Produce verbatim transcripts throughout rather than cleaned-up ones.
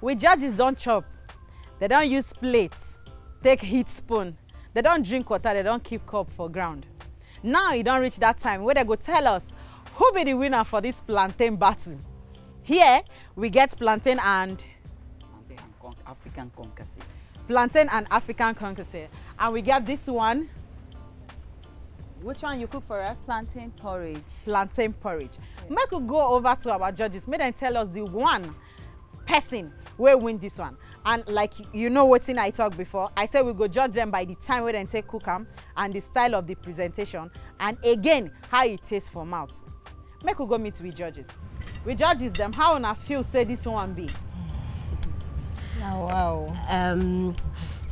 We judges don chop, dem don use plate take heat spoon, dem don drink water, dem don keep cup for ground. Now e don reach that time wey dem go tell us who be the winner for this plantain battle. Here we get plantain and Plantain and con- African concassé. plantain and African concassé, and we get this one. Which one you cook for us? Plantain porridge. Plantain porridge. Make we go over to our judges, make dem tell us the one person wey win this one. And like you know wetin I talk before, I say we go judge them by the time wey dem take cook am and the style of the presentation, and again how e taste for mouth. Make we go meet we judges. We judges dem, how una feel say this one be? Now, wow. Um,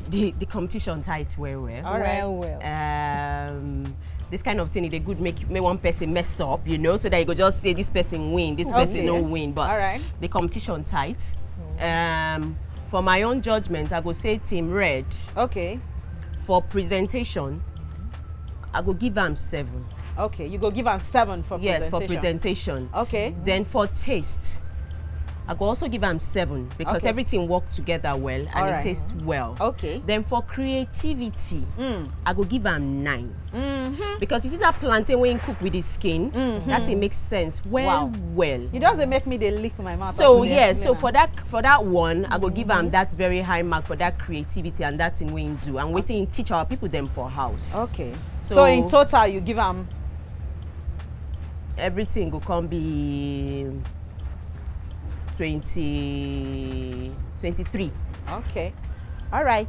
the the competition tight well well. All right. Well, well. Um, this kind of thing, e dey good make make one person mess up, you know, so that you go just say this person win, this person no Okay. win. But All right. The competition tight. Um, for my own judgment, I go say Team Red. Okay. For presentation, I go give am seven. Okay, you go give am seven for Yes, for presentation. Presentation. Okay. Then for taste, I go also give am seven because Okay. Everything work together well and Alright. It tastes well. Okay. Then for creativity, Mm. I go give am nine. Mm-hmm. Because you see that plantain wey im cook with the skin, Mm-hmm. that it makes sense well, Wow. well. You just dey make me dey lick my mouth. So as you dey yes, so explain for am. that for that one, I go give am Mm-hmm. that very high mark for that creativity and that thing wey im do and wetin im teach our people dem for house. Okay. So, So- in total, you give am Everything go come be twenty, twenty-three. Okay. All right.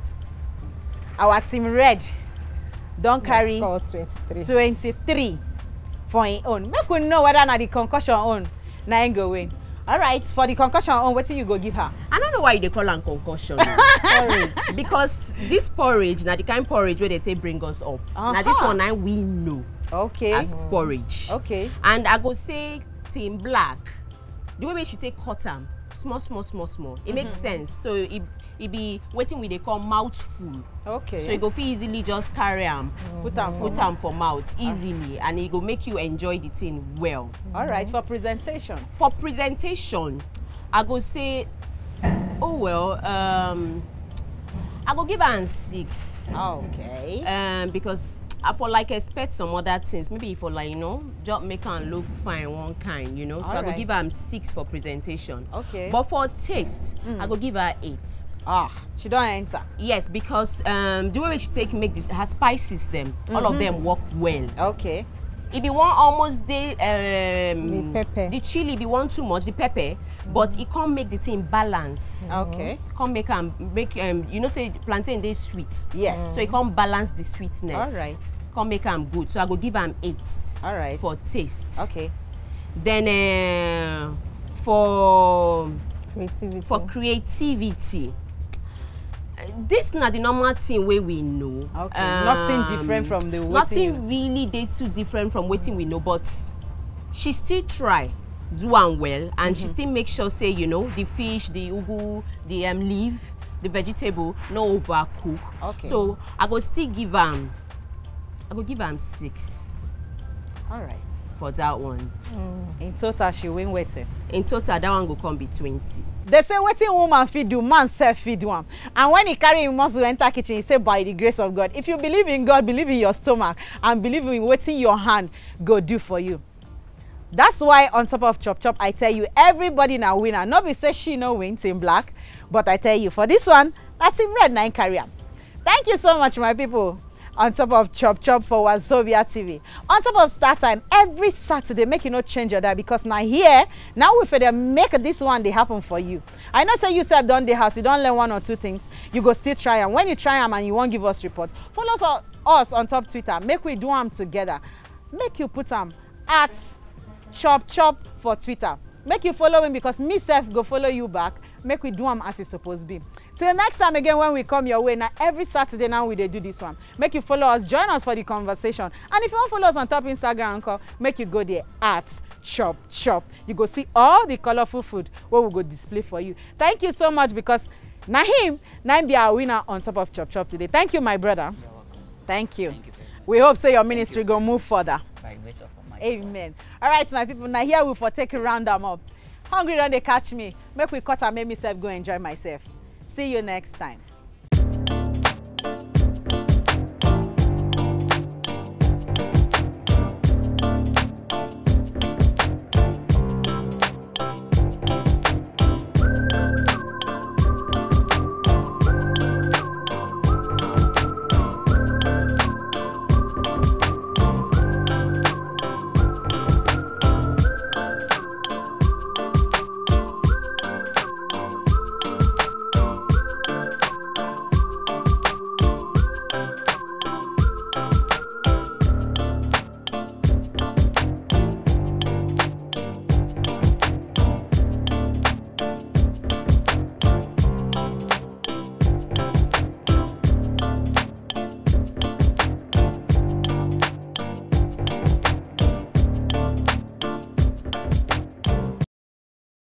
Our team red don carry Score twenty-three. twenty-three for im own. Make we know whether na the concussion own na im go win. All right. For the concussion own, wetin you go give her? I don't know why you dey call am concussion. Porridge. Because this porridge na the kind porridge wey dey take bring us up. Na this Uh-huh. One na we know Okay. As porridge. Okay. And I go say Team Black, the way wey she take cut am small small small small, it makes sense. So e e be wetin we dey call mouthful. Okay. So you go fit easily just carry am, Put am for put am for mouth easily, and e go make you enjoy the thing well. All right. For presentation. For presentation, I go say, oh well, um, I go give am six. Okay. Um, because I for like expect some other things. Maybe for like you know, just make am look fine, one kind, you know. So I go Alright. Give am six for presentation. Okay. But for taste, Mm. I go give her eight. Ah, she don enter. Yes, because um, the way she take make this her spices them, all of Mhm. Them work well. Okay. If you want almost the um, The pepper. The chili, if you want too much, the pepper, but it can't make the thing balance. Okay. Can't make am make um you know say plantain dey sweet. Yes. So it can't balance the sweetness. Alright. Can't make am good. So I go give am eight All right. For taste. Okay. Then uh, for Creativity. For creativity, uh, this na the normal thing wey we know. Okay. Nothing Um, different from the wetin Nothing you- really dey too different from wetin we know, but she still try do am well, and she Mhm. Still make sure say you know the fish, the ugu, the um, leaf, the vegetable no overcook. Okay. So I go still give am, I go give am six All right. For that one. In total, she win wetin? In total, that one go come be twenty. They say wetin woman fit do, man sef fit do am. And when he carry him muscle enter kitchen, he say, "By the grace of God." If you believe in God, believe in your stomach, and believe in wetin your hand go do for you. That's why on top of Chop Chop, I tell you, everybody na winner. No be say she no win, Team Black, but I tell you, for this one, na Team Red na im carry am. Thank you so much, my people. On top of Chop Chop for Wazobia T V. On top of Star Time, every Saturday, make you no change your dial because now here, now we for dey make this one dey happen for you. I know say you sef don dey house, you don learn one or two things, you go still try am. When you try am and you wan give us report, follow us, us on top Twitter, make we do am together. Make you put am at Chop Chop for Twitter. Make you follow me because me sef go follow you back. Make we do am as e suppose be. Till next time again when we come your way, na every Saturday now we dey do this one. Make you follow us, join us for the conversation. And if you wan follow us on top Instagram, nko, make you go there at Chop Chop. You go see all the colorful food wey we go display for you. Thank you so much because na him, na him be our winner on top of Chop Chop today. Thank you, my brother. Thank you. Thank you very much. We hope say your ministry go move further. By the grace of Almighty God. Amen. All right, my people. Now here we for take a round am up. Hungry don dey catch me. Make we cut am, make me sef go enjoy myself. See you next time.